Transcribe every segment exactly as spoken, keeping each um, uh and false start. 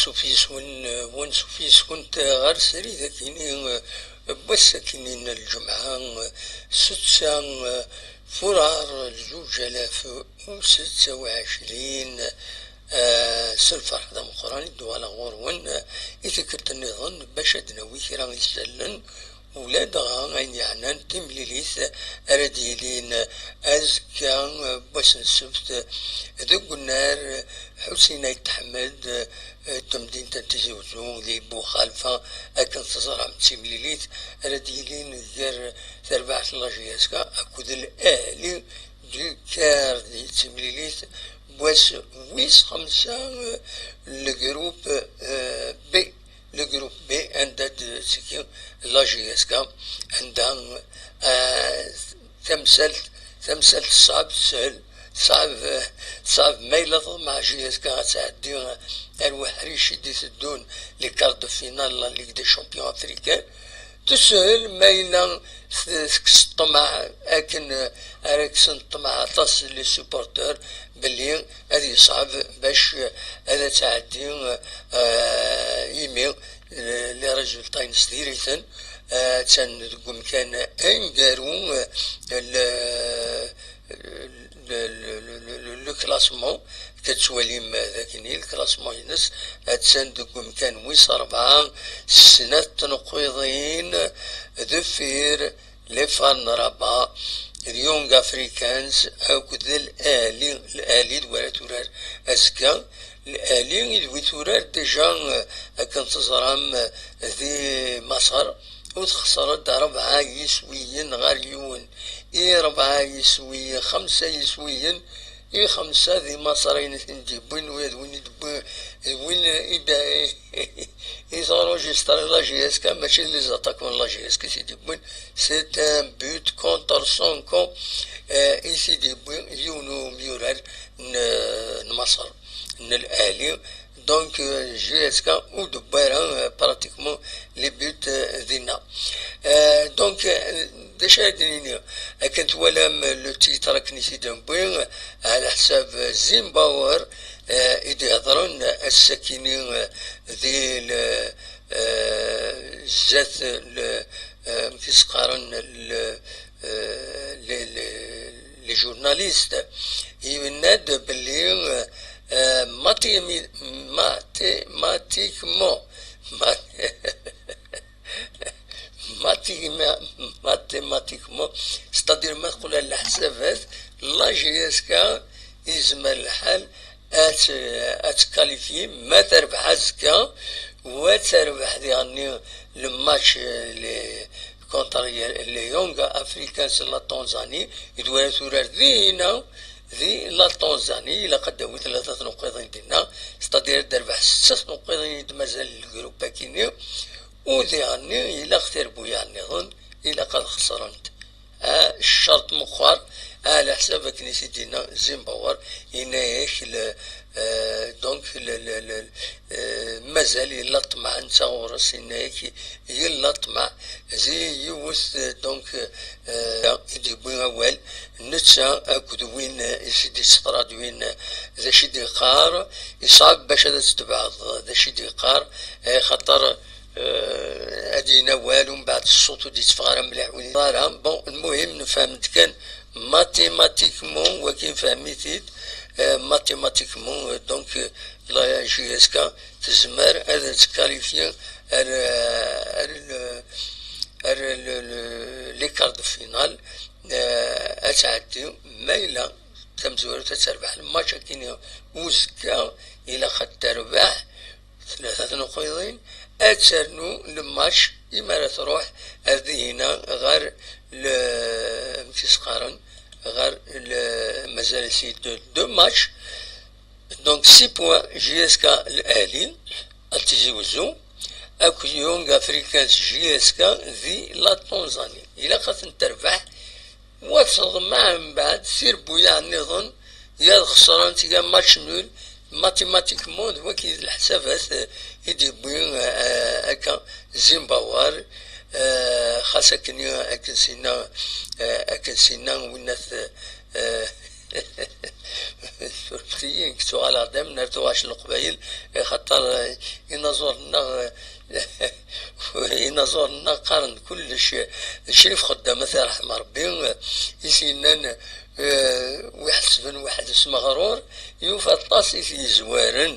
Suf yes-wen, wanṣuf yes-went ɣer srid akini, n wass akini n lǧemɛa, setta furar zuǧ alaf u setta u ɛecrin. S lferḥ d ameqqran i d-uɣaleɣ ɣur-wen i tikkelt nniḍen bac ad d-nawi kra isallen ula dɣa ayen yeɛnan timlilit ara d-yilin azekka, wass n ssebt, deg unnar Ḥusin Ayt Ḥmed, d temdint n Tizi Uzzu, di Buxalfa, akken teẓram d timlilit ara d-yilin gar terbaɛt n la J S K akked L'Ahli du Caire, di timlilit wass wis xemsa, le groupe, euh, B. Le groupe B, anda d-tigi la J S K, anda, ah, tamsalt, tamsalt ṣṣab, teshel, ṣṣab, ṣṣab ma yella teḍmeɛ J S K ad tɛeddi ar uḥric i d-iteddun, les quarts de finale la Ligue des Champions africaine. Teshel ma yella t-, tekkes ṭṭmeɛ akken, eh, ara kksen ṭṭmeɛ aṭas les supporters belli ad yeṣɛeb bac, eh, ad tɛeddi, eh, imi, eh, les résultats-ines diri-ten, eh, attan deg umkan aneggaru, eh, le, le, le, le, le, le classement, tettwalim dagini le classement-ines, attan deg umkan wis rebɛa, s snat tneqqiḍin deffir les Fan Rabat, les Young Africans akked L'Ahli, L'Ahli d wara turar azekka, L'Ahli i d wi turar déjà, eh, akken teẓram, eh, di Maṣer, u texṣer-d rebɛa yiswiyen ɣer yiwen, i rebɛa yiswiyen, xemsa yiswiyen, i xemsa d imaṣriyen i ten-d-yewwin, ula d win i d-yewwi, d win i d-, i t-enregistré la J S K, mačči d les attaquants n la J S K i t-id-yewwin, c'est un but contre son camp, eh, i t-id-yewwi yiwen umyurar n, n Maṣer, n L'Ahli. Donc, euh, J S K ur d-tewwi ara, euh, pratiquement les buts, euh, dinna. Euh, donc, euh, d acu ara d-nini? Akken twalam le titre akken i t-id-newwi, ɛla ḥsab Zimbabwe, euh, i d-ihedren ass-akini, euh, di le, euh, zdat le, euh, amek i s-qqaren, le, euh, les, les, les journalistes, yenna-d belli, euh, mathé-, mathématiquement, ma-, mathéma-, mathématiquement, c'est-à-dire ma teqqel ɣer leḥsabat, la J S K yezmer lḥal ad t-, ad tkalifyi, ma terbeḥ azekka, u ad terbeḥ diɣenni le match, euh, les, contre les Young Africans n la Tanzanie, i d wara turar dinna, di la Tanzanie, ilaq ad d-tawi tlata tneqqiḍin dinna, c'est-à-dire ad d-terbeḥ setta tneqqiḍin i d-mazal le groupe akini, u diɣenni ilaq tirbuyaɛ nniḍen, ilaq ad xeṣrent. Ah, ccerṭ meqqar, ah, ɛla ḥsab akken i t-id-yenna Zimbabwe, yenna-yak le, euh, donc, le, le, le, euh, mazal yella ṭṭmeɛ netta ɣur-s, yenna-yak yella ṭṭmeɛ, zi yiwet, euh, donc, euh, i d-yewwi awal, netta akked win, euh, i s-d-yettradwin, euh, d acu i d-yeqqar, yeṣɛeb bac ad t-tebɛeḍ, d acu i d-yeqqar, eh, xaṭer, eh, ad d-yini awal, umbeɛd ṣṣut ur d-yetteffeɣ ara mliḥ, ur yeẓra ara. Bon, lmuhim, nefhem-d kan mathématiquement, wagi nefhem-it-id, eh, mathématiquement, eh, donc, eh, la J S K tezmer ad tetkalifyi ar, ar, ar, ar le, le, les quarts de finale, eh, ad tɛeddi, ma yella tamezwarut ad terbeḥ lmatch akkin, uzekka ilaq ad terbeḥ tlata tnuqiḍin, ad ternu lmatch imi ara truḥ ar dihina ɣer le, amek i s-qqaren, ɣer le, mazal-as deux, deux matchs. Donc, six points J S K L'Ahli a Tizi Wezzu akked Young Africans J S K di la Tanzanie. Ilaq ad ten-terbeḥ, wa teḍmeɛ mbeɛd tirbuyaɛ nniḍen, ya xesrent, ya match nul, mathématiquement d wagi d leḥsabat, eh, i d-yewwi, eh, akka Zimbabwe, eh, xas akken, akken sinna, eh, akken sinna winnat, eh, Nekk ttuɣaleɣ-d am nar tuɣac n Leqbayel, axaṭer, eh, inaẓuren-nneɣ, eh, inaẓuren-nneɣ qqaren-d kullec. D Crif Xeddam, ad t-yerḥem Ṛebbi, eh, i s-yennan, eh, wi ḥesben weḥd-s meɣrur, yufa aṭas i t-yezwaren.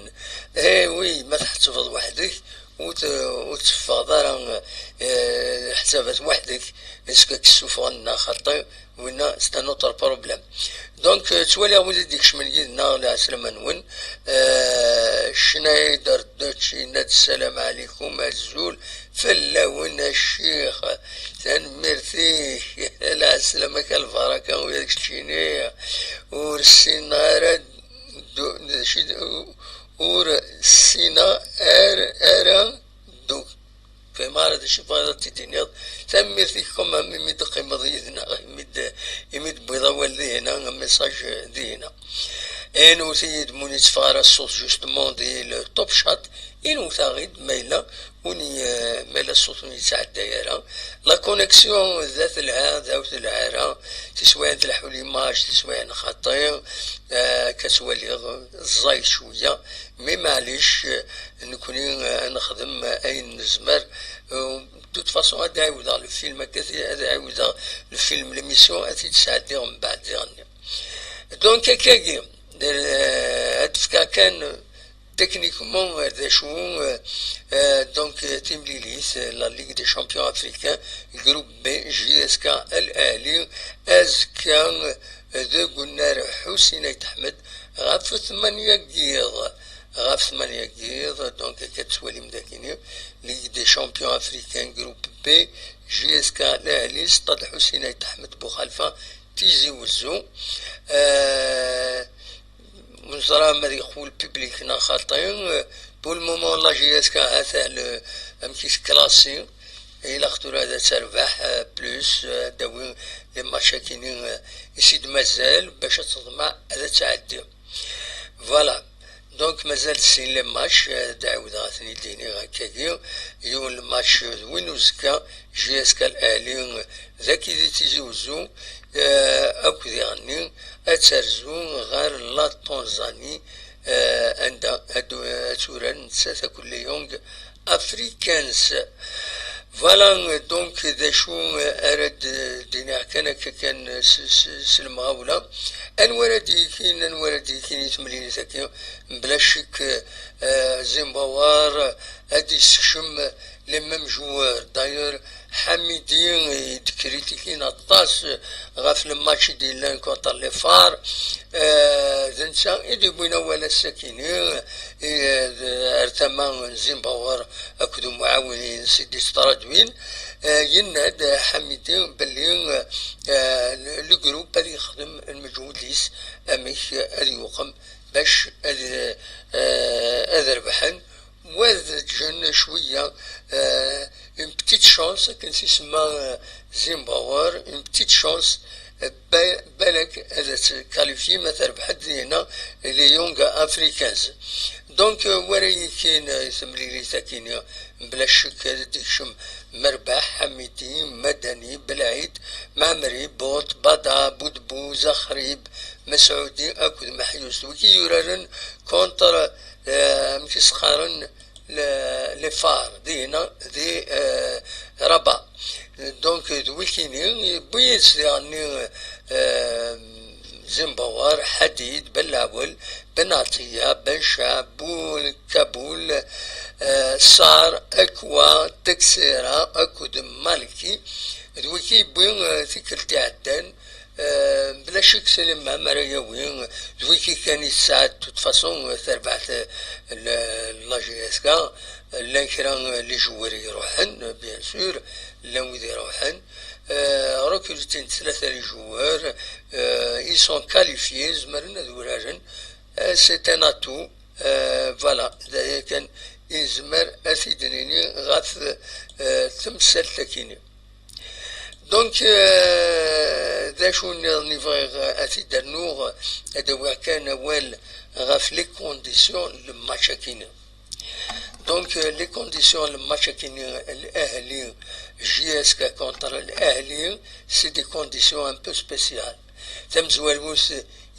Eh oui, ma tḥettbeḍ weḥd-k, ur t-, ur teffeɣeḍ ara, eh, ḥsabat weḥd-k, est-ce que k-ssufɣen neɣ xaṭi, winna, c'est un autre problème. Donc, euh, ttwaliɣ wid i d-ikecmen yid-neɣ, lɛeslama-nwen. Euh, Schneider Dutch yenna-d: "Ssalam ɛlikum, azul fell-awen a ccix, tanemmirt-ik, lɛeslama-k, a lbaraka, ula d keččini, ur ssineɣ ara du-, d acu i d-, ur ssineɣ ar-, ara ddu." Fhimeɣ ara d acu tebɣiḍ ad t-id-tiniḍ. Tanemmirt-ik quand même imi d-teqqimeḍ yid-neɣ, imi d-, imi d-tewwiḍ awal dihina, un message dihina. Inwet-iyi-d mi ur yetteffeɣ ara ṣṣut, justement, di le Top Chat, inwet-aɣ-id ma yella ur n-, ma yella ṣṣut ur yettɛedday ara. La connexion da telha, da ur telha ara, tiswiɛin tleḥḥu l'image, tiswiɛin xaṭi, eh, akka ttwaliɣ ẓẓayet cwiya, mais maɛlic, eh, nekni, eh, ad nexdem ayen nezmer. Eh, de toute façon, ad ɛiwdeɣ le film, akka, ad ɛiwdeɣ le film, l'émission, ad t-id-sɛeddiɣ mbeɛd diɣenni. Donc, akkagi, eh, ad d-fkeɣ kan, techniquement, eh, d acu, eh, eh, donc, eh, timlilit, eh, la Ligue des Champions Africains, groupe B, J S K Al Ahli, azekka, eh, deg unnar Ḥusin Ayt Ḥmed, ɣef tmanya n yiḍ, ɣef tmanya n yiḍ, donc, akka tettwalim dagini, Ligue des Champions Africains, groupe B, J S K Al Ahli, Stade Ḥusin Ayt Ḥmed Buxalfa, Tizi Wezzu. Euh, ur neẓra ma ad yeqwu le public neɣ xaṭi. Pour le moment, la J S K ha-t-a le, amek i s-classé. Ilaq tura ad terbeḥ, euh, plus, euh, ad d-tawi les matchs akini, euh, i s-id-mazal bac ad teḍmeɛ ad tɛeddi. Voilà. Donc, mazal sin les matchs, euh, ad ɛiwdeɣ ad ten-id-iniɣ akkagi. Yiwen le match, euh, d win uzekka, J S K Al Ahli, euh, dagi di Tizi Wezzu, euh, akked iɣenni, ad terzu ɣer la Tanzanie, euh, anda ad, ad turar nettat akked les Young Africans. Voilà, donc, d acu ara d-, d-iniɣ kan akka kan s, s, s lemɣawla. Anwa ara d-yekin, anwa ara d-yekin i temlilit-agi? Mebla ccek, euh, Zimbabwe ad d-yessekcem les mêmes joueurs. D'ailleurs, Ḥamidi i d-kritikin aṭas ɣef le match i d-yellan contre les Phares. Euh, d netta i d-yewwin awal ass-akini, i, d-, ar tama n Zimbabwe akked umɛawen-ines i d-yestradwin. Euh, yenna-d Ḥamidi belli, euh, le, le groupe ad yexdem lmeǧhud-is amek ad yewqem bac ad, euh, ad rebḥen. Wa d ǧǧen cwiya, euh, une petite chance, akken s-isemma, euh, Zimbabwe, une petite chance, euh, ba-, balak ad tkalifyi ma terbeḥ-d dinna les Young Africans. Donc, euh, wara yikin, euh, temlilit akini, mebla ccek ad d-ikcem Merbaḥ, Ḥamidi, Madani, Belɛid, Mɛemri, Buṭ, Bada, Budbu, Zaxrib, Mesɛudi akked Meḥyus. D wigi yuraren contre, euh, amek i s-qqaren, le, les Phares, dinna, di, euh, Rabat. Donc, d wikini, yewwi yid-s diɣenni, euh, Zimbabwe, Ḥadid, Belɛawel, Ben Ɛṭiya, Ben Ca, Bul, Kabul, euh, Sar, Akwa, Teksera akked Malki. D wigi yewwi, euh, tikkelt iɛeddan, euh, bla ccek Selim Mɛemmri ara yawi, d wigi kan i tesɛa de toute façon, euh, tarbaɛt, euh, la, la J S K. Llan kra, euh, les joueurs i iruḥen, euh, bien sûr, llan wid iruḥen. Euh, recrutin tlata les joueurs, euh, ils sont qualifiés, zemren ad uraren. Euh, c'est un atout. Euh, voilà, d aya kan i nezmer ad t-id-nini ɣef, euh, temsalt-akini. Donc, euh, d acu nniḍen i bɣiɣ ad t-id-rnuɣ, ad awiɣ kan awal ɣef les conditions n le match-akini. Donc, euh, les conditions n le match-akini, Al Ahli, J S K contre Al Ahli, c'est des conditions un peu spéciales. Tamezwarut,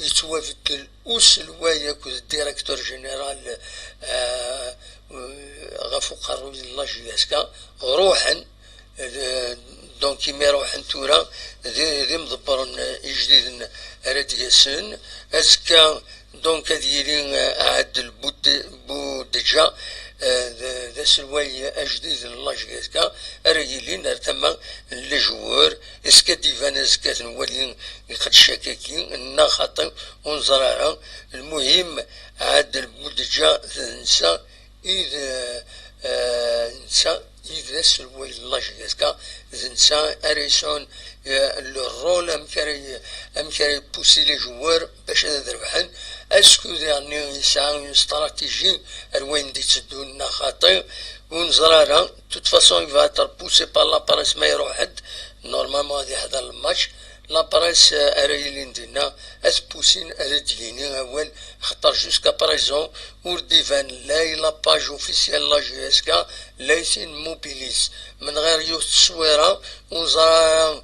yettwabeddel uselway akked directeur général, euh, ɣef uqerruy n la J S K, ruḥen, euh, donc imi ruḥen tura d, d imḍebbren ijdiden ara d-yasen. Azekka donc ad yili, euh, Ɛadel Bud-, Budeǧa, euh, d, d aselway ajdid n la J S K ara yilin ar tama n lejwur. Est-ce que ad d-iban azekka ad nwali iqeddec akkagi, neɣ xaṭi ur neẓri ara? Lmuhim, Ɛadel Budeǧa d netta i d, eh, netta i d aselway n la J S K, d netta ara yesɛun, eh, le rôle amek ara y-, amek ara yepussi les joueurs bac ad rebḥen. Est-ce que daɣen yesɛa une stratégie ar wayen d-itteddun neɣ xaṭi? Ur neẓri ara. De toute façon, il va être poussé par la presse ma iruḥ-d. Normalement ad iḥḍer le match. La presse, eh, ara yilin dinna ad pussin, ad d-yini awal, xaṭer jusqu'à présent ur d-iban la i la page officielle la J S K la i tin Mobilis. من غير yiwet tteswira ur neẓri ara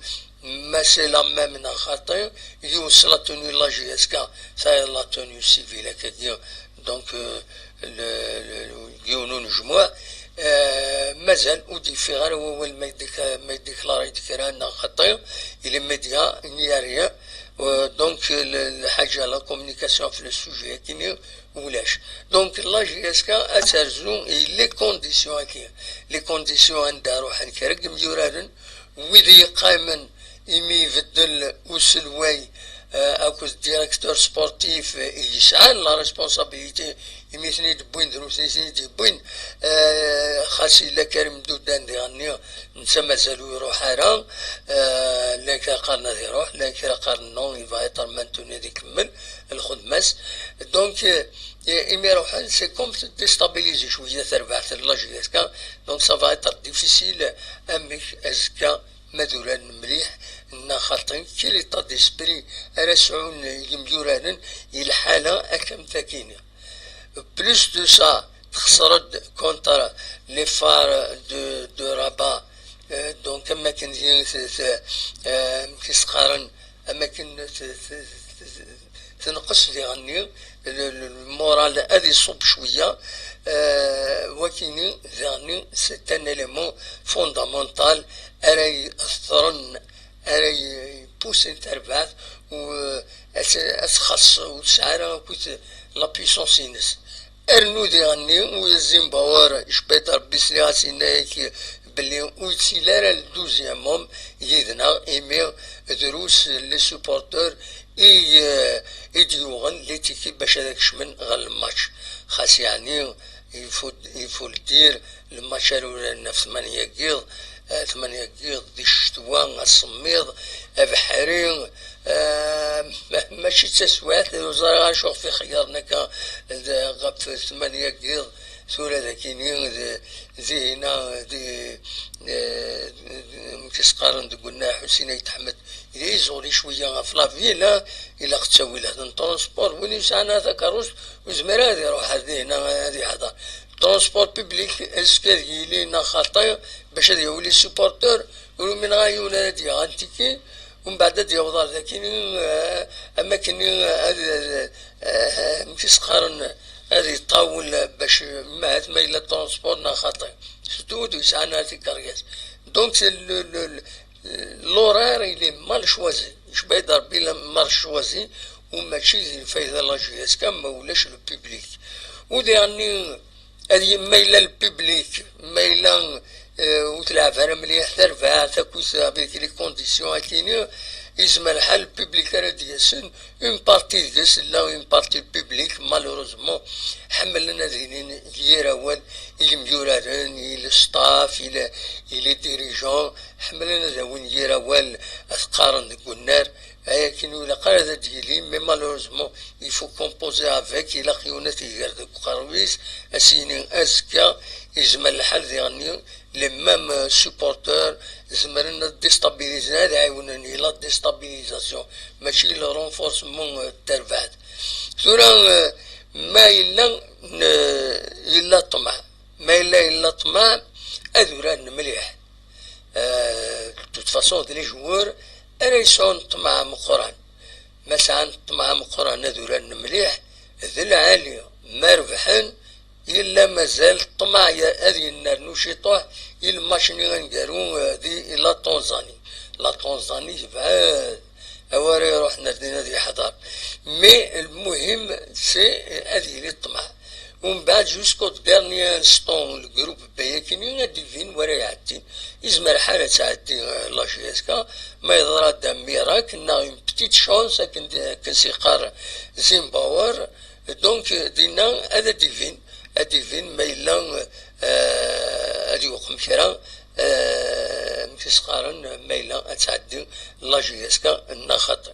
ma c'est la même neɣ xaṭi. Yiwet s la tenue la J S K, ça y est, la tenue civile akkagi. Donc, euh, le, le, le, yiwen unejmuɛ, euh, mazal ur d-yeffiɣ ara wawal ma yeddik-, ma yeddiklari-d kra neɣ xaṭi. Il est média, il n'y a rien. Euh, donc, le, le حاجة, la communication في le sujet-agi, ulac. Donc, la J S K ad terzu i les conditions-agi. Les conditions anda ruḥen kra n yimyuraren, wid yeqqimen imi ibeddel uselway, euh, akked directeur sportif, euh, i yesɛan la responsabilité, imi ten-id-wwin, d nutni i ten-id-yewwin, euh, xas yella Karim Duddan diɣenni, netta mazal ur iruḥ ara, euh, llan kra qqaren ad iruḥ, llan kra qqaren non, il va être maintenu ad ikemmel lxedma-s. Donc, euh, imi ruḥen, c'est comme déstabiliser cwiya tarbaɛt n la J S K, donc ça va être difficile amek azekka ma d uraren mliḥ, neɣ xaṭi, quel état d'esprit ara sɛun yimyuraren i lḥala akka am takini. Plus de ça, texser-d contre les Phares de, de Rabat, euh, donc am akken di, t-, t-, euh, amek i s-qqaren, am akken t-, t-, t-, tenqes diɣenni, le, le, le moral ad iṣubb cwiya, euh, wakini diɣenni c'est un élément fondamental ara yextren, ara ypusin tarbaɛt, u, euh, ad t-, ad txaṣ ur tesɛi ara akk la puissance-ines. Rnu diɣenni u Zimbabwe, je peux dire, Bisli, as yenna-yak belli ur yettili ara le douzième homme yid-neɣ, imi drus les supporters i, euh, i d-yuɣen les tickets bac ad kecmen ɣer le match. Xas yeɛni, il faut, il faut le dire, le match ara uraren ɣef tmanya n yiḍ, eh, tmanya n yiḍ di ccetwa, asemmiḍ, abeḥri, eh, ma-, mačči d taswiɛt, ur ẓriɣ acu ɣef ixeyyren akka d-, ɣef tmanya n yiḍ. Tura d akini d-, dihina, di, eh, amek i s-qqaren deg unnar Ḥusin Ayt Ḥmed, d iẓuri cwiya ɣef la ville, ah, ilaq ttawilat n transport. Win yesɛan takeṛṛust, ur yezmir ara ad iruḥ ar dihina ad yeḥḍer. Transport public, est-ce que ad yili neɣ xaṭi bac ad yawi les supporters? Ur umineɣ ara yiwen ara d-yaɣ un ticket, umbeɛd ad yaweḍ ar daki, eh, am akken ad, ad, eh, amek i s-qqaren, ad iṭawel bac mahat ma yella transport neɣ xaṭi. Surtout wid ur yesɛan ara tikeryas. Donc, c'est le, le, le, l'horaire, il est mal choisi. Je peux dire, il est mal choisi, u mačči d lfayda la J S K ma ulac le public. U diɣenni, ad y-, ma yella le public, ma yella, eh, ur tleɛɛeb ara mliḥ tarbaɛt akkit avec les conditions akini, yezmer lḥal le public ara d-yasen, une partie deg-s, la une partie publique, malheureusement, ḥemmlen ad inin yir awal i yimyuraren, i le staff, i le, i les dirigeants, ḥemmlen ad awin yir awal, ad qqaren deg unnar, ayakken ur ilaq ara ad d-yili, mais malheureusement, il faut composer avec, ilaq yiwen ad t-iger deg uqerruy-is, ad s-yini azekka, yezmer lḥal diɣenni, les mêmes, euh, supporters zemren ad déstabiliser, ad ɛiwnen i la déstabilisation, mačči le renforcement, euh, de tarbaɛt. Tura, euh, ma yella, euh, yella ṭṭmeɛ, ma yella yella ṭṭmeɛ, ad uraren mliḥ. Euh, de toute façon, d les joueurs ara yesɛun ṭṭmeɛ meqqran. ma sɛan ṭṭmeɛ meqqren ad uraren mliḥ, d lɛali, ma rebḥen, yella mazal ṭṭmeɛ ya-, ad yennernu ciṭuḥ i lmac-nni aneggaru, eh, di la Tanzanie. La Tanzanie tebɛed, awer iruḥen ar din ad yeḥḍer. Mais lmuhim, c'est ad yili ṭṭmeɛ. Umbeɛd, jusqu'au dernier instant, le groupe B akini ad d-ibin wara iɛeddin. Izmer ḥal ad tɛeddi, eh, la J S K, ma yeḍra-d un miracle, neɣ une petite chance, akken, akken s-iqqar Zimbauer. Donc, eh, dinna ad d-ibin, ad d-ibin ma yella, eh, ad yuqem kra, eh, amek i s-qqaren, ma yella ad tɛeddi la J S K neɣ xaṭi.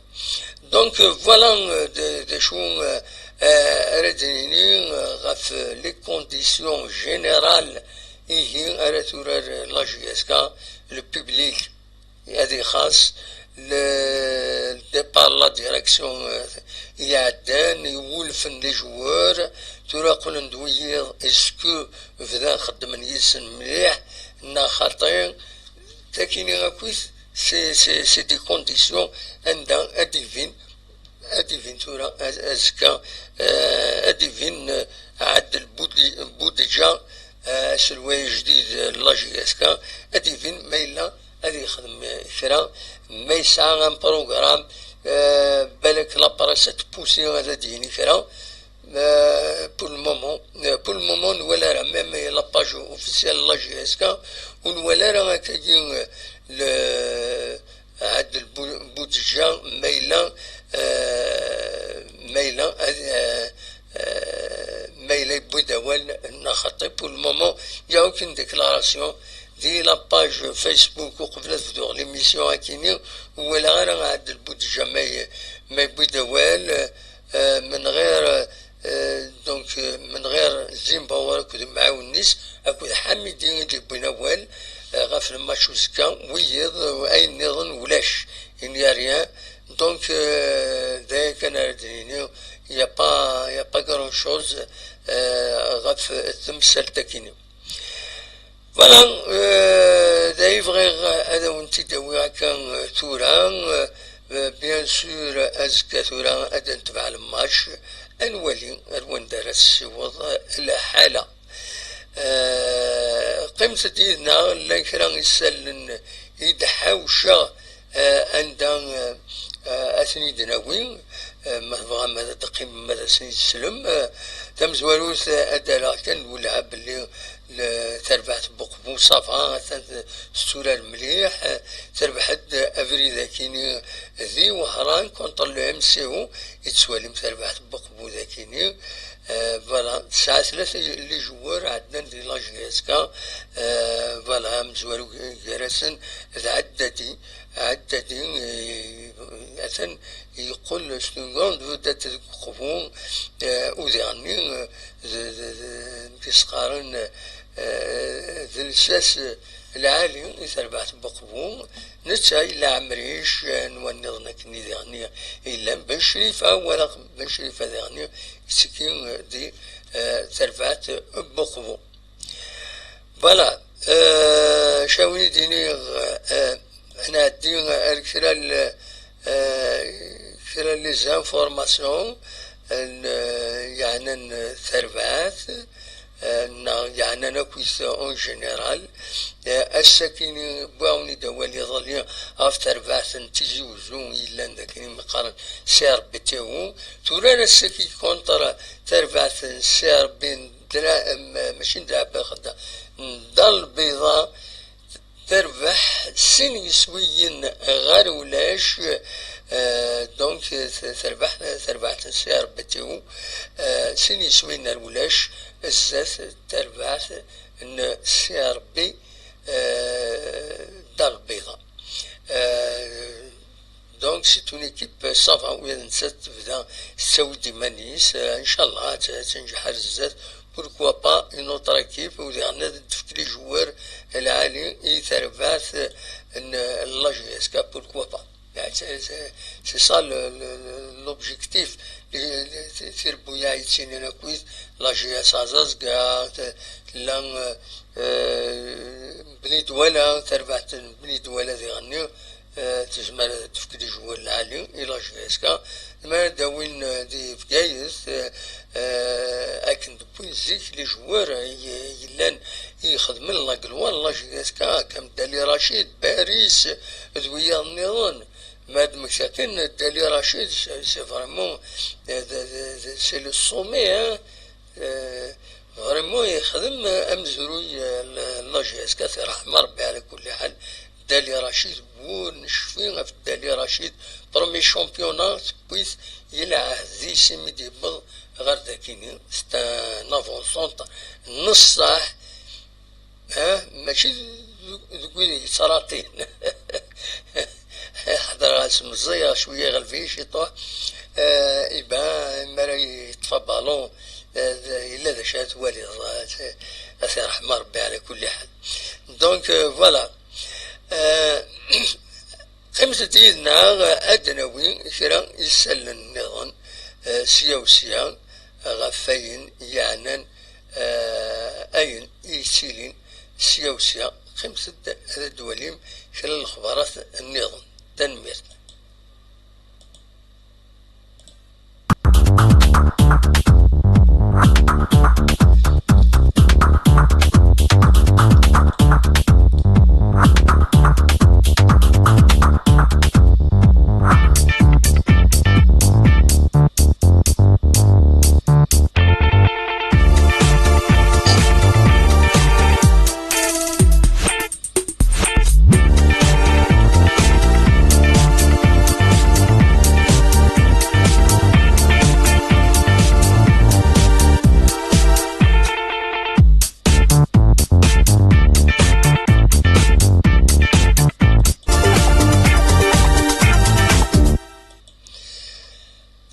Donc, euh, voilà, euh, d, d acu, euh, euh, ara d-nini, euh, ɣef, euh, les conditions générales, ihi ara turar, euh, la J S K, le public ad ixaṣ, le, le départ, la direction, euh, iɛeddan, iwulfen les joueurs, tura qqlen-d wiyiḍ, est-ce que bdan xeddmen yid-sen mliḥ, neɣ xaṭi? Takini akkit, c'est, c'est, c'est des conditions anda ad d-ibin, ad d-ibin tura, az-, azekka, euh, ad d-ibin, euh, Ɛadel Budi-, Budja, euh, aselway ajdid, euh, n la J S K, ad d-ibin ma yella ad yexdem, euh, kra, ma yesɛa un programme, euh, balak la presse ad tpusi ad d-yini kra. Euh, pour le moment, euh, pour le moment, nwala ara, même la page officielle n la J S K, ur nwala ara akkagi, euh, le, Ɛadel Bu-, Budja, ma yella, euh, ma yella, euh, euh, ma yella yewwi-d awal neɣ xaṭi. Pour le moment, il y a aucune déclaration. Di la page Facebook, uqbel ad bduɣ l'émission akini, ur walaɣ ara Ɛadel Budja ma y-, ma yewwi-d awal. Euh, من غير, euh, donc, euh, من غير Zimbauer akked umɛawen-is, akked Ḥamidi i d-yewwin awal, euh, ɣef lmatch uzekka, wiyiḍ, euh, ayen nniḍen ulac, il n'y a rien. Donc, euh, d aya kan ara d-nini, il y a pas, il y a pas grand chose, euh, ɣef temsalt akini. Voilà, euh, d ay bɣiɣ ad awen-t-id-awiɣ akka, euh, tura. Euh, bien sûr, azekka tura ad netbeɛ lmatch, ad nwali ar wanda ara tessiweḍ lḥala. Euh, qqimet-d yid-neɣ, llan kra isallen i d-ḥawceɣ, euh, anda, euh, euh, ad ten-id-nawi, euh, ma tebɣam ad d-teqqimem ad asen-id-teslem. Euh, tamezwarut, euh, ad d-rreɣ kan lwelha belli le-, tarbaɛt n Buqbu, ça va, atan t-, tetturar mliḥ, euh, terbeḥ-d abrid akini di Wehran contre le M C O, i tettwalim tarbaɛt n Buqbu dakini. Euh, voilà, tesɛa tlata les joueurs ɛeddan di la J S K, euh, voilà, amezwaru gar-asen d Ɛeddadi, Ɛeddadi, euh, atan yeqqel c'est une grande vedette deg Uqbu, euh, u diɣenni, euh, d, d, d, amek i s-qqaren, euh, d lsas lɛali i terbaɛt n Uqbu, netta yella Ɛemric, euh, n wanniḍen akken i diɣenni yellan, Ben Crifa, wala Ben Crifa diɣenni, ittekki, euh, di, euh, terbaɛt n Uqbu. Voilà, euh, cawin i d-iniɣ, euh, ad nɛeddi ar kra l-, euh, kra les informations, euh, yeɛnan tarbaɛt, euh, neɣ yeɛnan akkit en général. Euh, ass-akini wwiɣ-awen-id awal iḍelli ɣef terbaɛt n Tizi Uzzu yellan d akken i mi qqaren C R B T O. Tura ass-agi contre terbaɛt n C R B n Dra-, m-, mačči n Draɛ Belxedda, n Dda Lbiḍa, terbeḥ sin yiswiyen ɣer ulac, euh, donc, t-, terbeḥ, terbaɛt n C R B T O, euh, sin yiswiyen ɣer ulac, zdat terbaɛt n C R B, euh, Dda Lbiḍa. Euh, Donc, c'est une équipe, euh, ça va, u nettat tebda tettawi-d iman-is, euh, inchallah, ad, ad tenǧeḥ ar zdat. Pourquoi pas une autre équipe, u diɣen ad d-tefk les joueurs lɛali i terbaɛt, euh, n, n la J S K, pourquoi pas. Yani, c'est, c'est, c'est ça le, le, le, l'objectif. Li, li, ti-, tirebbuyaɛ yettinin akkit, la J S Aẓaẓga, te-, tella, euh, euh, Bni Dwala, terbaɛt n Bni Dwala diɣenni, Eh, tezmer ad tefk des joueurs lɛali i la J S K. Tezmer ad d-awin, eh, di Bgayet, eh, eh, akken d-wwin zik les joueurs, eh, yellan i ixedmen la gloire n la J S K, comme Dali Rachid, Baris, d wiyaḍ nniḍen. Ma d-mmekta kan, Dali Rachid, c'est, c'est vraiment, eh, de, de, de, c'est le sommet, hein. Eh, vraiment yexdem amezruy, eh, n la J S K, tirḥem Rebbi ɛla kulli ḥal. Dali Rachid, wur necfi ɣef Dali Rachid, premier championnat tewwi-t i lɛehd-is imi d-yewweḍ ɣer dakini, c'est un avant-centre n ṣṣeḥ. Ah, mačči deg, deg wid yettṛaṭin. Ḥedṛeɣ-as meẓẓiyeɣ cwiya, ɣelben-iyi ciṭuḥ. Ah, iban, mi ara yeṭṭef abalun, ah, d-, yella d acu ara twaliḍ. Ah, a t-, a t-irḥem Rebbi ɛla kulli ḥal. Donc, euh, voilà. Ah, qqimet-d yid-neɣ ad d-nawi kra isallen nniḍen, ah, sya u sya, ɣef wayen yeɛnan, eh, ayen i yettilin sya u sya. Qqimet-d ad d-twalim kra n lexbarat nniḍen. Tanemmirt.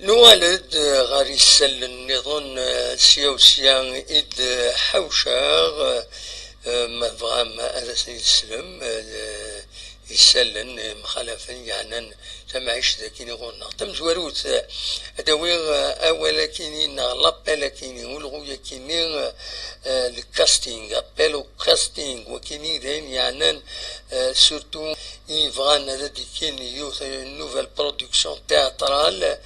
Nuɣal-d ɣer yisallen nniḍen, eh, sya u sya i d-ḥawceɣ, eh, ma tebɣam ad asen-id-teslem, eh, isallen yemxalafen yeɛnan tamɛict dagi ɣur-neɣ. Tamezwarut, eh, ad awiɣ, eh, awal akini neɣ l'appel akini, ulɣu akini, eh, le casting, appel au casting, wakini d ayen yeɛnan, eh, surtout i yebɣan ad d-ikkin yiwet, une nouvelle production théâtrale,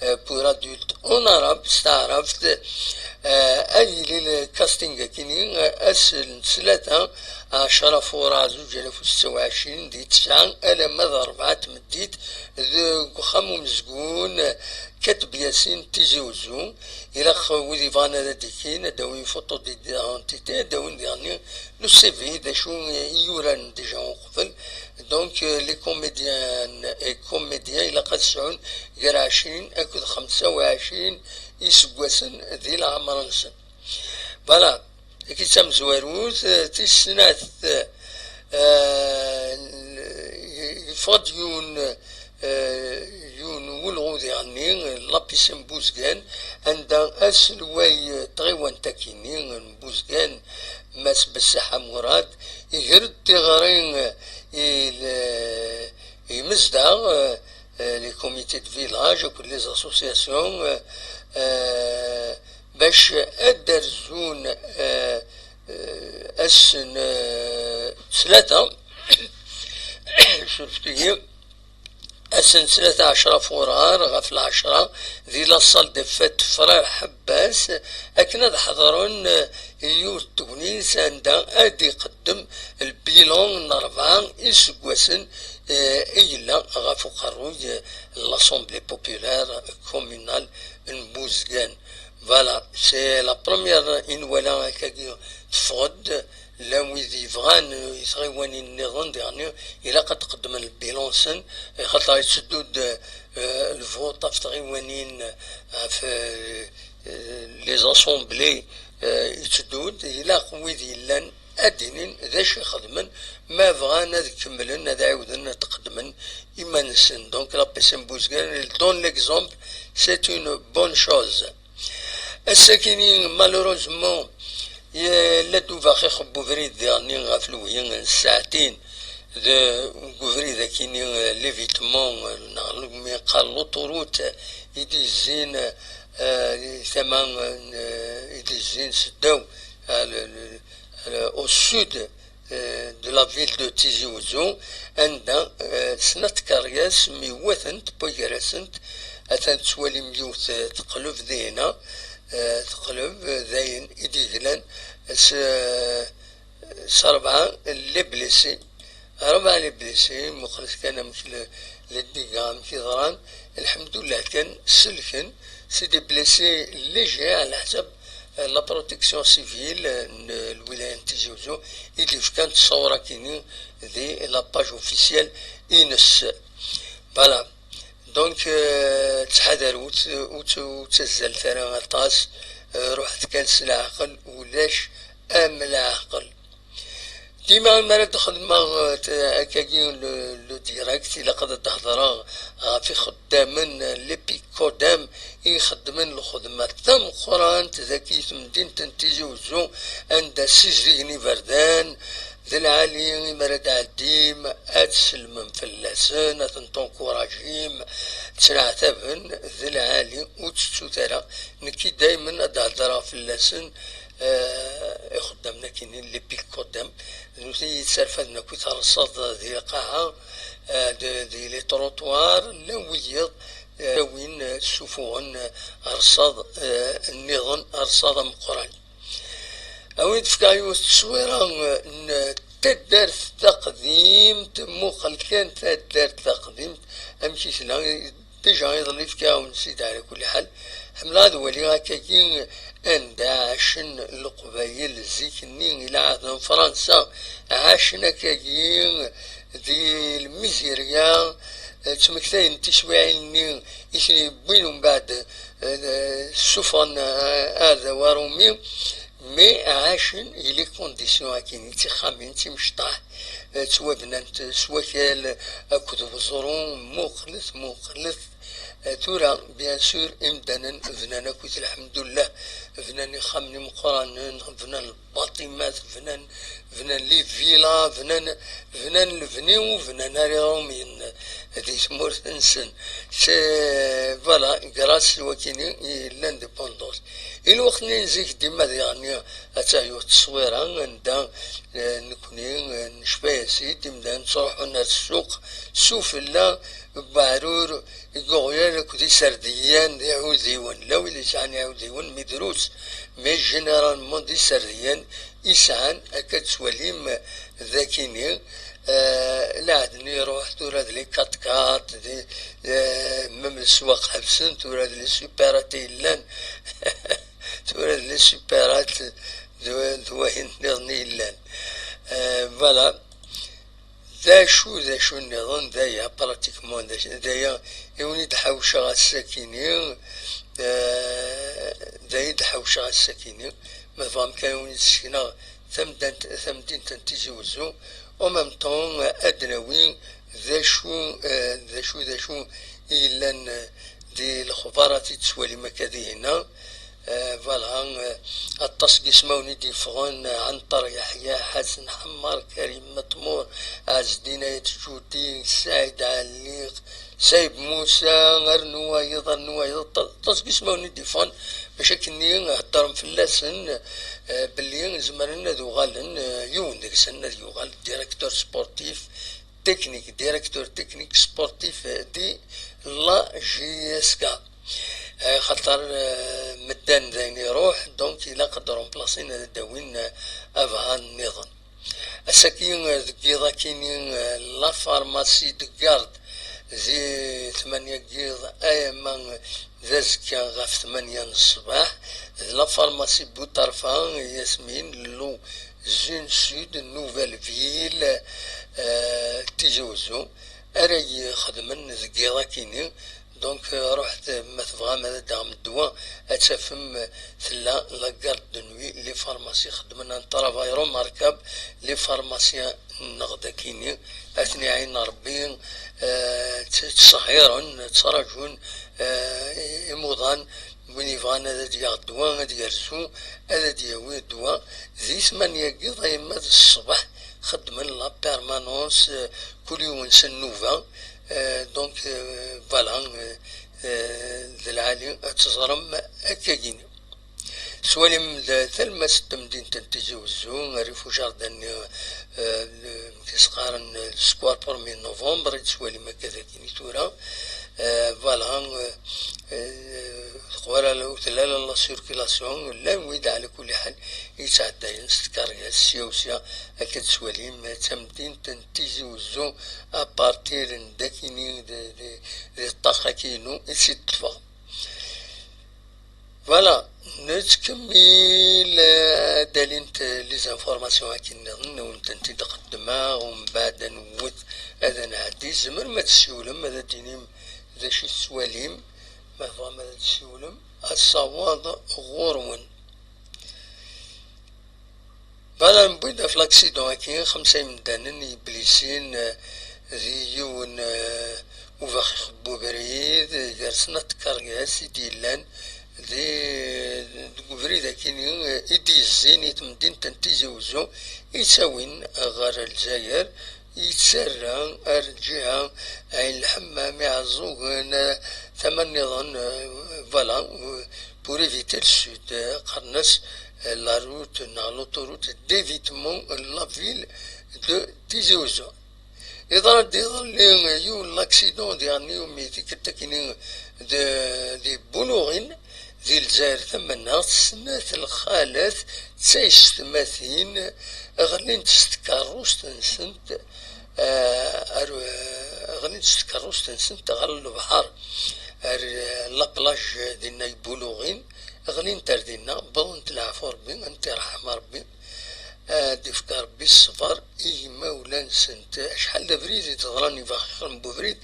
euh, pour adultes en arabe, s taɛrabt, euh, ad yili lkasting-akini, euh, ass n ttlata, ɛecra furar zuǧ alaf u setta u ɛecrin, di tesɛa alamma d rebɛa n tmeddit, deg uxxam umezgun, Kateb Yasin Tizi Uzzu. Ilaq wid yebɣan ad d-ikkin, ad d-awin photo d'identité, ad d-awin diɣenni le C V, d acu i yuraren déjà uqbel. Donc, euh, les comédiennes et comédiens, ilaq ad sɛun gar ɛecrin akked xemsa u ɛecrin iseggasen di leɛmer-nsen. Voilà, tagi d tamezwarut, eh, tis snat, eh, yeffeɣ-d yiwen, eh, yiwen n ulɣu diɣenni, Lapis n Buzgan, anda aselway n tɣiwant akini n Buzgan, Mass Bessaḥa Murad, iger-d tiɣri, eh, i l-, imezdaɣ, eh, eh, les comités de village akked les associations, eh, eh, bac ad d-rzun, eh, eh, ass n, eh, ttlata, surfet-iyi, ass n ttlata ɛecra furar ɣef lɛecra di la salle des fêtes Frère Ḥebbas, akken ad ḥeḍren, eh, i yiwet n tegnit anda ad iqeddem lbilan n rebɛa iseggasen, eh, i yella ɣef uqerruy, eh, n l'Assemblée populaire communale n Buzgan. Voilà, c'est la première i nwala akkagi teffeɣ-d, llan wid yebɣan, eh, i tɣiwanin nniḍen, diɣenni ilaq ad d-qeddmen lbilan-nsen, eh, xaṭer yetteddu-d, eh, lvuṭ ɣef tɣiwanin, eh, ɣef, eh, les assemblées, eh, yetteddu-d, ilaq wid yellan ad d-inin d acu i xedmen, ma bɣan ad kemmlen, ad ɛiwden ad qeddmen iman-nsen. Donc, Lapis n Buzgan, il donne l'exemple, c'est une bonne chose. Ass-akini, malheureusement, yella-d ubaxix n ubrid diɣenni ɣef lewhi n ssaɛtin, deg ubrid akini, l'évitement, neɣ mi yeqqar l'autoroute, i d-yezzin, eh, tama, eh, i d-yezzin seddaw, eh, le, le, le, au sud de la ville de Tizi Ouzou, anda, eh, snat tkeryas myewwatent, wway gar-asent, atan tettwalim yiwet, eh, teqleb dihina, eh, teqleb, eh, d ayen i d-yeglan s, s rebɛa n les blessés. Rebɛa n les blessés, muqlet kan amek le, les dégâts amek i ḍran. Lḥemdullah kan selken, c'est des blessés légers ɛla ḥsab, eh, la protection civile, eh, n lwilaya n Tizi Ouzou i d-yefkan ttṣawra-kini di la page officielle ines. Voilà. Donc, eh, ttḥadar, ur tt-, ur tt-, ur ttazzal ara aṭas, eh, ruḥet kan s leɛqel, ulac am leɛqel. Dima mi ara d-xedmeɣ, eh, t-, akkagi le, le direct, ilaq ad d-hedreɣ ɣef ixeddamen, eh, l'EPICODEM, i ixeddmen lxedma tameqqrant dagi i temdint n Tizi Ouzou, anda ssizdigen iberdan, d lɛali, imi ara d-ɛeddim, ad tsellmem fell-asen, ad ten-tenkurajim, ttneɛtaben, d lɛali, ur ttettut ara. Nekki daymen ad d-heddreɣ fell-asen, eh, ixeddamen akkin, l'EPICODEM, d nutni i yettarfaden akk i terṣaḍ di lqaɛa, eh, d, di les trottoirs, llan wiyiḍ, eh, win, eh, ssufuɣen, eh, rṣaḍ, eh, nniḍen, rṣaḍ ameqqran. Awi-d fkeɣ yiwet tteswira, eh, n taddart taqdimt, muqel kan taddart taqdimt, amek i tella, déjà iḍelli fkiɣ-awen-tt-id ɛla kulli ḥal. Ḥemmleɣ ad waliɣ akkagi anda ɛacen Leqbayel zik-nni i lɛahd n Fransa, ɛacen akkagi di lmizirya, eh, ttmektayen tiswiɛin-nni i ten-yewwin umbeɛd, eh, ssufɣen, eh, aɛdaw aṛumi, mais ɛacen i les conditions akkin, d tixxamin, d timecṭaḥ, eh, ttwabnant s wakal akked weẓru, muqlet, muqlet. Eh, tura, bien sûr, imdanen bnan akkit, lḥemdullah, bnan ixxamen imeqqranen, bnan lbaṭimat, bnan, bnan les villas, bnan, bnan lebni ur bnan ara Iṛumyen di tmurt-nsen. C'est, voilà, grâce i wakini i l'indépendance. I lweqt-nni n zik dima diɣen ad taɣ-yuɣ tteswira anda, eh, nekni, eh, necfa-yas-id, imdanen ttruḥun ar ssuq, sufella, beɛrur, deg uɣyal akked iserdiyen d iɛudiwen. La wid yesɛan iɛudiwen, mais drus, mais généralement d iserdiyen i sɛan, akka tettwalim dakini, eh, lɛehd-nni iruḥ, tura d les quatre-quatre, d, eh, même leswaq ḥebsen, tura d les supérat i yellan, tura d les supérat d, d wayen nniḍen i yellan. Eh, voilà. D acu, d acu nniḍen, d aya, pratiquement, d acu, d aya i wen-id-ḥawceɣ ass-akini, eh, d aya i d-ḥawceɣ ass-akini, ma tebɣam kan ad wen-id-ssekneɣ tamdant, tamdint n Tizi Wezzu, en même temps, ad d-nawi d acu, eh, d acu, d acu i yellan, eh, di lexbarat i d-tettwalim akka dihinna. Eh, voilà, eh, aṭas n yismawen i d-yeffɣen, eh, Ɛenṭer Yeḥya, Ḥasen Ḥemmar, Karim Matmur, Ɛezdin Ayt Judi, Saɛid Ɛelliq, Sayb Musa, rnu wayeḍ, rnu wayeḍ, aṭas, aṭas n yismawen i d-yeffɣen, bac akkenni heddren fell-asen, eh, belli zemren ad uɣalen, eh, yiwen deg-sen ad yuɣal directeur sportif, technique, directeur technique sportif di la J S K. Eh, xaṭer, eh, medden d ayen iruḥ, donc ilaq ad remplacin, ad d-awin, eh, abɛa nniḍen. Ass-agi, eh, deg yiḍ akini, eh, la pharmacie de garde di tmanya n yiḍ, ayama d azekka ɣef tmanya n ṣṣbeḥ, d la pharmacie Buṭerfa, Yasmine, Lou, Zone Sud, Nouvelle Ville, eh, Tizi Wezzu, ara yi-xedmen deg yiḍ akini. Donc, eh, ruḥet, ma tebɣam ad d-taɣem ddwa, ad tafem, eh, tella la garde de nuit, les pharmacies xeddmen un travail remarquable, les pharmaciens nneɣ dakini, ad ten-iɛin Rebbi, eh, tt-, ttṣehhiren, ttraǧun, eh, imuḍan, win yebɣan ad d-yaɣ ddwa, ad yerzu, ad d-yawi ddwa. Di tmanya n yiḍ, ayma d ṣṣbeḥ, xeddmen la permanence, eh, kul yiwen s nnuba. Eh, donc, eh, voilà, eh, eh, d lɛali ad teẓrem akkagini. Tettwalim d talmast n temdint n Tizi Wezzu, rrif ujarda-nni, eh, le- amek i s-qqaren, le square premier novembre, i tettwalim akka dagi i tura. Eh, voilà, eh, eh, teqwa la, ur telli la circulation, llan wid ɛla kulli ḥal yettɛeddayen s tkeryas sya u sya, akka tettwalim, d tamdint n Tizi Wezzu, à partir n dakini, d, d, d ṭṭaq-agi-inu i tt-id-ṭṭfeɣ. Voilà, nettkemmil, eh, ad d-alint les informations akken nniḍen, ad wen-tent-id-qeddmeɣ, umbeɛd ad newwet, ad nɛeddi. Tzemrem ad tessiwlem, ad d-tinim d acu i tettwalim, ma tebɣam ad d-tessiwlem, asawaḍ ɣur-wen. Voilà, newwi-d ɣef l'accident-agi, xemsa imdanen i yeblisin, eh, di yiwen, eh, ubaxix n ubrid, eh, gar snat tkeryas i d-yellan di, deg ubrid-agi, eh, i d-yezzin i temdint n Tizi Wezzu, i ttawin ɣer Lezzayer, yettarra ar lǧiha Ɛin Lḥemmam, Iɛeẓẓugen, eh, tama nniḍen, eh, voilà, eh, pour éviter le sud, eh, qqaren-as, eh, la route neɣ l'autoroute d'évitement de la ville de Tizi Wezzu. Yeḍra-d iḍelli, eh, yiwen n l'accident diɣen iwumi tikkelt akkin d, di Buluɣin, di Lezzayer Tamaneɣt, snat lxalat d taysetmatin ɣlint s tkeṛṛust-nsent, eh, ar, ɣlint s tkeṛṛust-nsent ɣer lebḥer, ar, eh, la plage dinna n Buluɣin, ɣlint ar dinna, wwḍent leɛfu Ṛebbi, ad tent-irḥem Ṛebbi, ad d-ifk Ṛebbi ṣṣber i yimawlan-nsent. Acḥal d abrid i d-ḍran ibaxixen n ubrid,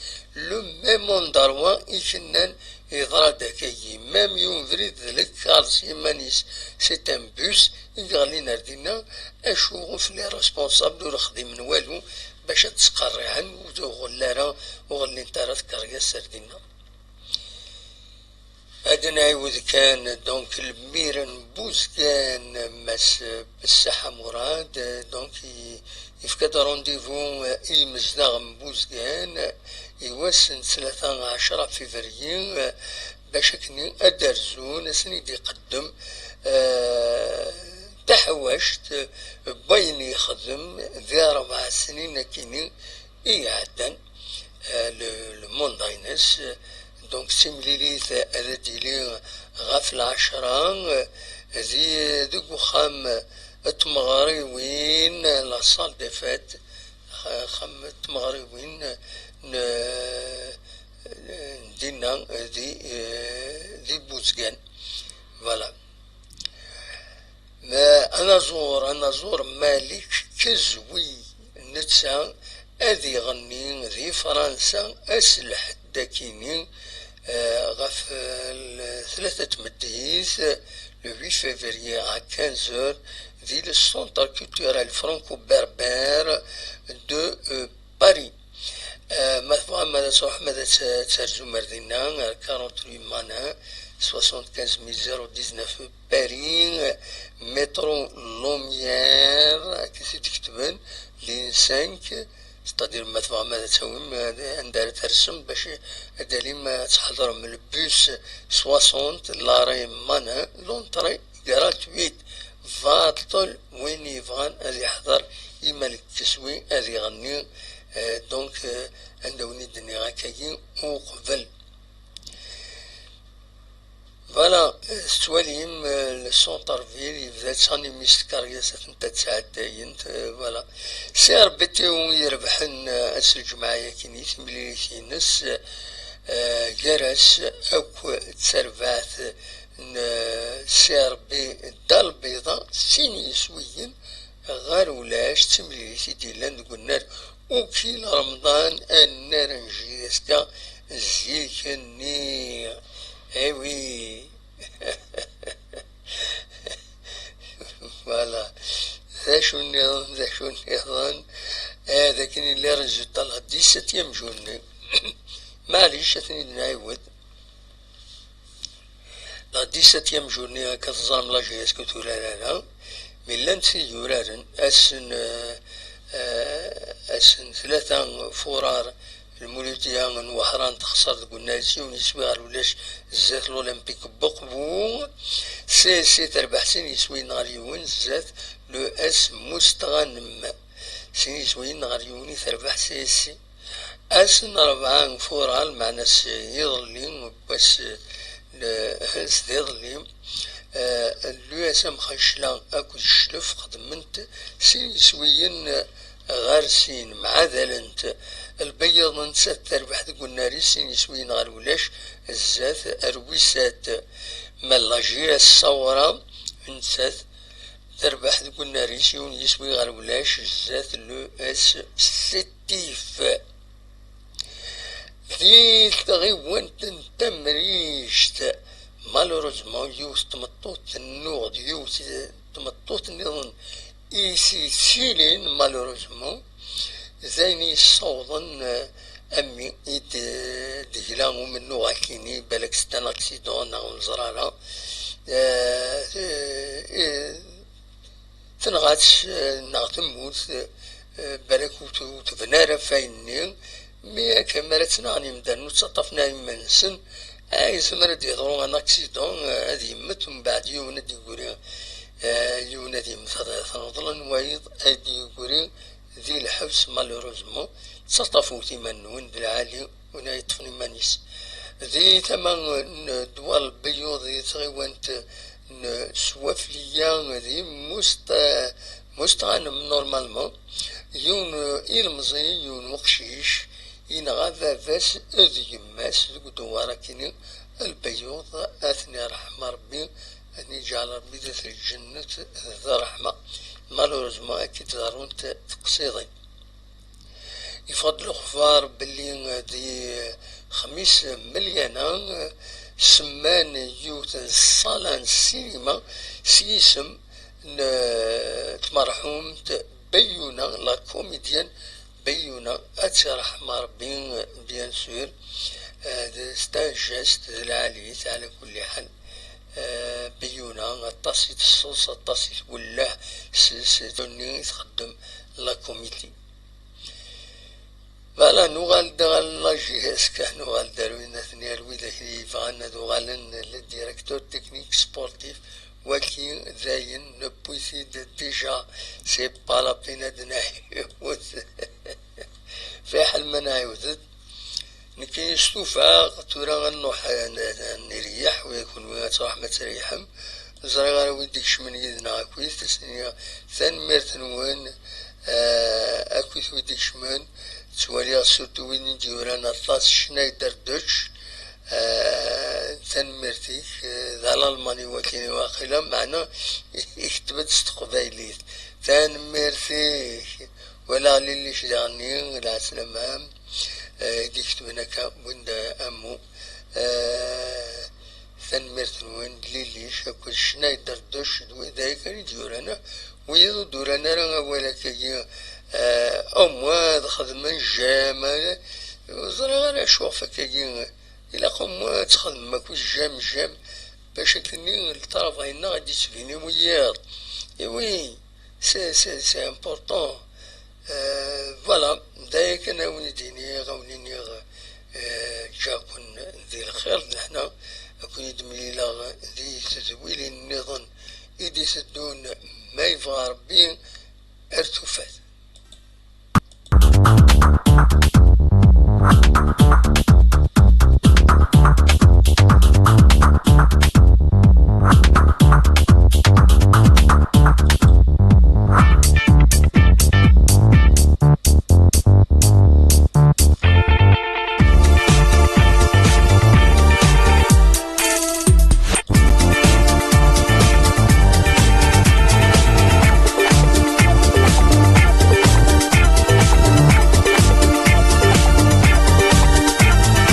le même endroit i k-nnan yeḍra-d akkagi, même yiwen ubrid d lkar s yiman-is, c'est un bus, i yeɣlin ar dinna, acu ɣef les responsables ur xdimen walu bac ad ttqerriɛen, ur ɣell ara, ur ɣellint ara tkeryas ar dinna. Ad nɛiwed kan, donc, lmir n Buzgan, Mass Bessaḥa Murad, donc, i- yefka-d rendez-vous i yimezdaɣ n Buzgan i wass n ttlata ɛecra février, bac akken ad d-rzun, ad sen-id-iqeddem, eh, taḥawact n wayen yexdem di rebɛa snin akkin i iɛeddan, eh, le, le mandat-ines. Donc, timlilit ad d-tili ɣef lɛecra, eh, di, deg uxxam n tmeɣriwin, la salle des fêtes, axxam n tmeɣriwin n, n dinna, di, eh, di Buzgan. Voilà. Ma anaẓur, anaẓur Malik Kezwi, netta ad iɣenni di Fransa ass n lḥedd akini, eh, ɣef, eh, tlata tmeddit, le huit février à quinze heures, di le Centre Culturel Franco-Berbère de, eh, Paris. Eh, ma tebɣam ad tṛuḥem ad t-, ad terzum ar dinna, ar quarante-huit Manin, soixante-quinze mille zéro dix-neuf Paris, métro Lumière, akka i t-id-ketben, ligne cinq, c'est-à-dire ma tebɣam ad tawim, eh, anda ara tersem bac ad d-talim, eh, ad tḥedrem le bus soixante, l'arrêt Manin, l'entrée gratuite. Baṭel win yebɣan ad yeḥḍer i Malik Kezwi ad iɣenni, eh, donc, eh, anda wen-id-nniɣ akkagi uqbel. Voilà, eh, tettwalim, eh, le centre-ville yebda ttanimis tkeryas atent-a ttɛeddayent, eh, voilà. C R B T U irebḥen, eh, ass n lǧemɛa-yagi i temlilit-ines, eh, gar-as akk d tarbaɛt n, eh, C R B Dda Lbiḍa, sin yiswiyen ɣer ulac, d timlilit i d-yellan deg unnar ukil Remḍan, annar n J S K zik-nni. Eh oui. Voilà. D acu nniḍen, d acu nniḍen. Eh, d akken yella résultat la dix-septième journée. Maɛlic, ad ten-id-nɛiwed. La dix-septième journée, akka teẓram la J S K ur turar ara, mi llan tid yuraren ass n, eh, eh, ass n tlata furar, Lmuludya n Wehran texṣer deg unnar-is yiwen yiswi ɣer ulac zdat l'Olympique n Uqbu. C C S C terbeḥ sin yiswiyen ɣer yiwen zdat le S Mustɣanem. Sin yiswiyen ɣer yiwen i terbeḥ C S C. Ass n rebɛa n furar, meɛna s iḍelli, wass n s d iḍelli, eh, l'U S M Xacla akked Cclef xedment sin yiswiyen ɣer sin, mɛadalent. Lbeyyeḍ nettat terbeḥ deg unnar-is sin yiswiyen ɣer ulac zdat Rwisat. Ma la J S Sawra nettat terbeḥ deg unnar-is yiwen yiswi ɣer ulac zdat le S Sétif. Di tɣiwant n Tamrict, malheureusement, yiwet n tmeṭṭut tennuɣ d yiwet n tmeṭṭut nniḍen i s-yettilin, malheureusement, d ayen i yessawḍen, eh, a mmi i d-, d-yegla umennuɣ akini, balak s un accident neɣ ur neẓri ara. Eh, eh, eh, tenɣa-tt, eh, neɣ temmut, eh, balak ur t-, ur tebni ara ɣef wayen-nni, mi akka mi ara tt-nɣen yimdanen ur ttaṭṭafen ara iman-nsen, ah, yezmer ad d-yeḍru un accident, eh, ad yemmet, mbeɛd yiwen ad d-yeggri, eh, yiwen ad yemmet, ad, ad t-neḍlen wayeḍ ad d-yeggri di lḥebs, malheureusement. Ttaṭṭafet iman-nwen d lɛali, win ara yeṭṭfen iman-is. Di tama n ddwa n Lbeyyeḍ, di tɣiwant n Swafliya, di Must-, Mustɣanem, normalement, yiwen ilemẓi, yiwen weqcic, yenɣa baba-s d yemma-s deg udewwar akini. Lbeyyeḍ, ad ten-irḥem Rebbi, ad ten-iǧɛel Rebbi dat lǧennet d ṛṛeḥma. Malheureusement, akka i d-ḍerrunt teqsiḍin. Yeffeɣ-d lexbar belli di xmis Melyana semman yiwet n ṣṣala n ssinima s yisem n tmerḥumt Beyuna, la comédienne Beyuna, ad tt-irḥem Rebbi, bien sûr. Eh, d, c'est un geste d lɛali, ɛla kulli ḥal. Eh, Beyuna, aṭas i tesseḍs, aṭas i twelleh s, s, s, i txeddem la comédie. Voilà, nuɣal-d ɣer la J S K, nuɣal-d ar win aten ar widak i yebɣan ad uɣalen le directeur technique sportif. Waki dayen, newwi-t-id déjà, c'est pas la peine ad nɛiwed. Fiḥel ma nɛiwed-d. Nekkini stufaɣ, tura ad nruḥ, eh, n-, n-, nreyyeḥ, u kunwi ad truḥem ad treyḥem. Ẓriɣ ara wid d-ikecmen yid-neɣ akkit, ad sen-iniɣ tanemmirt-nwen, eh, akkit wid d-ikecmen. Ttwaliɣ surtout win i d-yuran aṭas, Schneider Deutsch, eh, tanemmirt-ik, eh, d Alalmani wakini waqila, meɛna ikteb-d s teqbaylit. Tanemmirt-ik. Walaɣ Lilic daɣenni, lɛeslama, eh, i d-iketben akka win d ammu. Eh, tanemmirt-nwen, Lilic akked Schneider Deutsch d widak ara d-yuran, ah, wiyaḍ ur d-uran ara awal akkagi, eh, au moins ad xedmen j'aime, eh, ur ẓriɣ ara acu ɣef akkagi, ilaq au moins ad txedmem akked j'aime, j'aime, bac akkenni lṭrabay-nneɣ ad d-ittbin i wiyaḍ. Et oui, c'est, c'est, c'est important. Euh, voilà, d aya kan a wen-id-iniɣ, a wen-iniɣ, euh, ǧǧiɣ-ken di lxir d lehna, a ken-id-mlileɣ di tedwilin nniḍen i d-iteddun, ma yebɣa Rebbi, ar tufat.